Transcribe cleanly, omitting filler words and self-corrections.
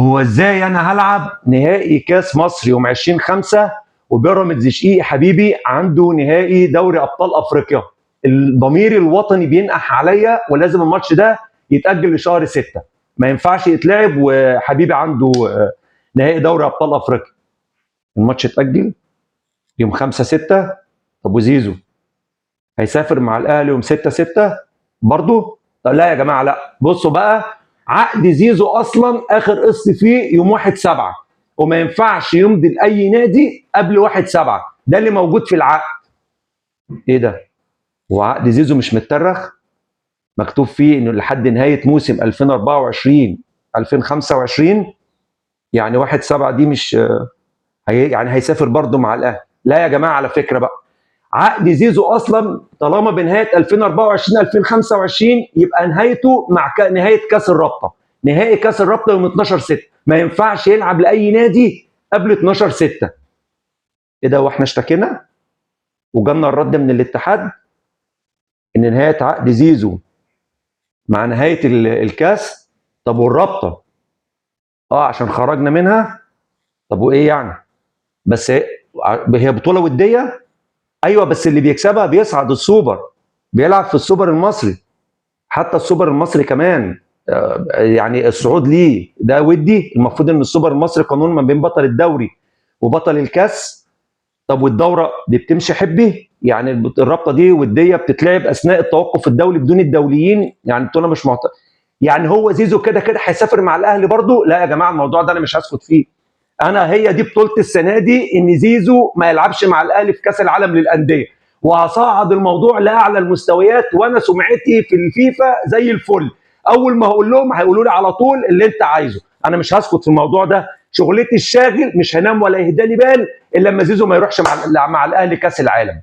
هو ازاي انا هلعب نهائي كاس مصر يوم 20/5 وبيراميدز شقيقي حبيبي عنده نهائي دوري ابطال افريقيا؟ الضمير الوطني بينقح عليا، ولازم الماتش ده يتاجل لشهر 6، ما ينفعش يتلعب وحبيبي عنده نهائي دوري ابطال افريقيا. الماتش اتاجل يوم 5/6. طب وزيزو هيسافر مع الاهلي يوم 6/6 برضه؟ طب لا يا جماعة، لا، بصوا بقى، عقد زيزو اصلا اخر قسط فيه يوم 1/7، وما ينفعش يمضي لاي نادي قبل 1/7، ده اللي موجود في العقد. ايه ده؟ وعقد زيزو مش مترخ؟ مكتوب فيه انه لحد نهاية موسم 2024 2025، يعني 1/7 دي مش هي، يعني هيسافر برضه مع الاهلي؟ لا يا جماعة، على فكرة بقى، عقد زيزو اصلا طالما بنهاية 2024 2025 يبقى نهايته مع نهاية كاس الرابطة، نهائي كاس الرابطة يوم 12/6، ما ينفعش يلعب لاي نادي قبل 12/6. ايه ده؟ واحنا اشتكينا وجالنا الرد من الاتحاد ان نهاية عقد زيزو مع نهاية الكاس. طب والرابطه؟ عشان خرجنا منها. طب وايه يعني؟ بس هي بطوله وديه. ايوه، بس اللي بيكسبها بيصعد السوبر، بيلعب في السوبر المصري. حتى السوبر المصري كمان يعني الصعود ليه ده ودي. المفروض ان السوبر المصري قانون ما بين بطل الدوري وبطل الكاس. طب والدوره دي بتمشي حبي؟ يعني الرابطة دي وديه بتتلعب اثناء التوقف الدولي بدون الدوليين، يعني البطولة مش يعني هو زيزو كده كده هيسافر مع الاهلي برضو؟ لا يا جماعة، الموضوع ده انا مش هسكت فيه. انا هي دي بطوله السنة دي، ان زيزو ما يلعبش مع الاهلي في كاس العالم للاندية، وهصعد الموضوع لاعلى المستويات، وانا سمعتي في الفيفا زي الفل. اول ما هقول لهم هيقولوا لي على طول اللي انت عايزه. انا مش هسكت في الموضوع ده، شغلتي الشاغل، مش هنام ولا يهدالي بال الا لما زيزو ما يروحش مع الاهلي كاس العالم.